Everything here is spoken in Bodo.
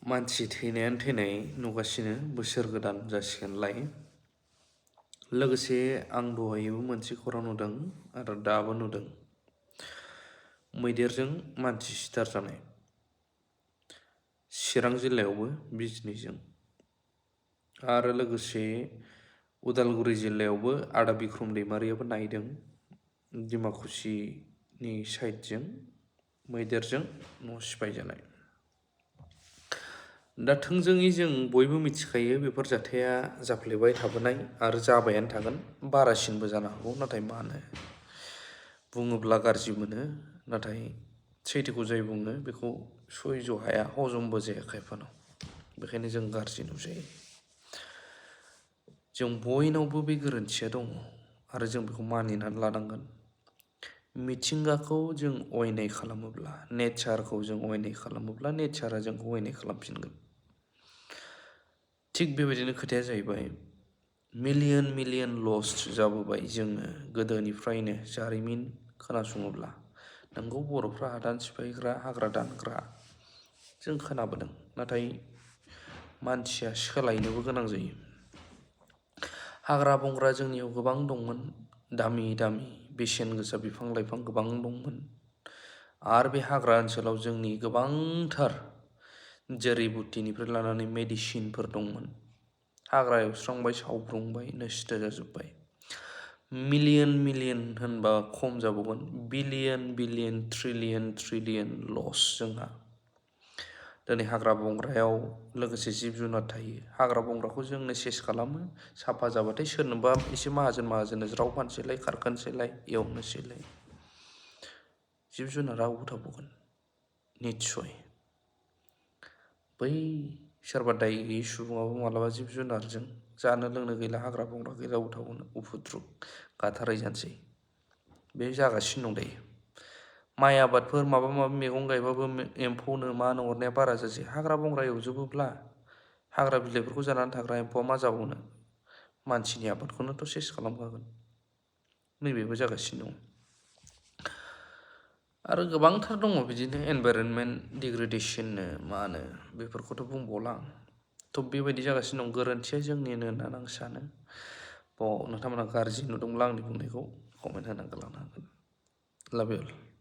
मानसि थैनायानो थैनाय नुगासिनो बोसोर गोदान जासिगोनलाय। लोगोसे आं दहायबो मोनसे खौरां नुदों आरो दाबो नुदों, मैदेरजों मानसि सिथारजानाय चिरां जिल्लायावबो बिजनीजों, आरो लोगोसे उदालगुरि जिल्लायावबो आदा बिक्रम दैमारियाबो नायदों डिमाकुसिनि साइडजों मैदेरजों न' सिफायजानाय। दा थोंजोङै जों बयबो मिथिखायो बेफोर जाथाया जाफ्लेबाय थाबोनाय आरो जाबायानो थागोन, बारासिनबो जानो हागौ। नाथाय मानो बुङोब्ला गाज्रि मोनो, नाथाय सैथोखौ जाय बुङो बेखौ सैज' हाया, हजमबो जाया खायफानाव, बेखायनो जों गाज्रि नुजायो। जों बयनावबो बे गोरोन्थिया दङ आरो जों बेखौ मानिनानै लानांगोन। मिथिंगाखौ जों अयनाय खालामोब्ला, नेचारखौ जों अयनाय खालामोब्ला नेचारा जोंखौ अयनाय खालामफिनगोन। थिग बेबायदिनो खोथाया जाहैबाय, मिलियन लस जाबोबाय जोङो गोदोनिफ्रायनो जारिमिन खोनासङोब्ला। नोंगौ बर'फ्रा हादान सिफायग्रा, हाग्रा दानग्रा जों खोनाबोदों, नाथाय मानसिया सोलायनोबो गोनां जायो। हाग्रा बंग्रा जोंनियाव गोबां दंमोन, दामि बेसेन गोसा बिफां लाइफां गोबां दंमोन, आरो बे हाग्रा ओनसोलाव जोंनि गोबांथार जड़ी-बुटिनिफ्राय लानानै मेडिसिनफोर दंमोन। हाग्रा एवस्रांबाय, सावब्रुंबाय, नस्थ' जाजोब्बाय। मिलियन होनबा खम जाबावगोन, बिलियन ट्रिलियन लस जोंहा। दिनै हाग्रा बंग्रायाव लोगोसे जिब जुनार थायो। हाग्रा बंग्राखौ जोंनो सेस खालामो, साफा जाबाथाय सोरनोबा एसे माहाजोननो ज्राव फानसैलाय, खारखोनसैलाय, एवनोसैलाय। जिब जुनारा अबाव थाबावगोन? निस्सय बै सोरबा दाय गैयै सुबुङाबो मालाबा जिब जुनारजों जानो लोंनो गैला, हाग्रा बंग्रा गैला, अबाव थाबावनो, उफुद्रुग गाथारै जानोसै। बे जागासिनो दं दायो। माइ आबादफोर माबा माबि मैगं गायबाबो एम्फौनो मानो अरनाया बारा जासै। हाग्रा बंग्रा एवजोबोब्ला हाग्रा बिलाइफोरखौ जानानै थाग्रा एम्फौआ मा जाबावनो? मानसिनि आबादखौनोथ' सेस खालामखागोन। नैबेबो जागासिनो दं। आरो गोबांथार दङ बिदिनो एनभाइरनमेन्ट डिग्रेडेसननो मानो, बेफोरखौथ' बुंबावला आं। थ' बेबायदि जागासिनो दं। गोरोन्थिया जोंनिनो होननानै आं सानो। नोंथांमोना गाज्रि नुदोंब्ला आंनि बुंनायखौ कमेन्ट होनानै गालांनो हागोन। लाभ इउ अल।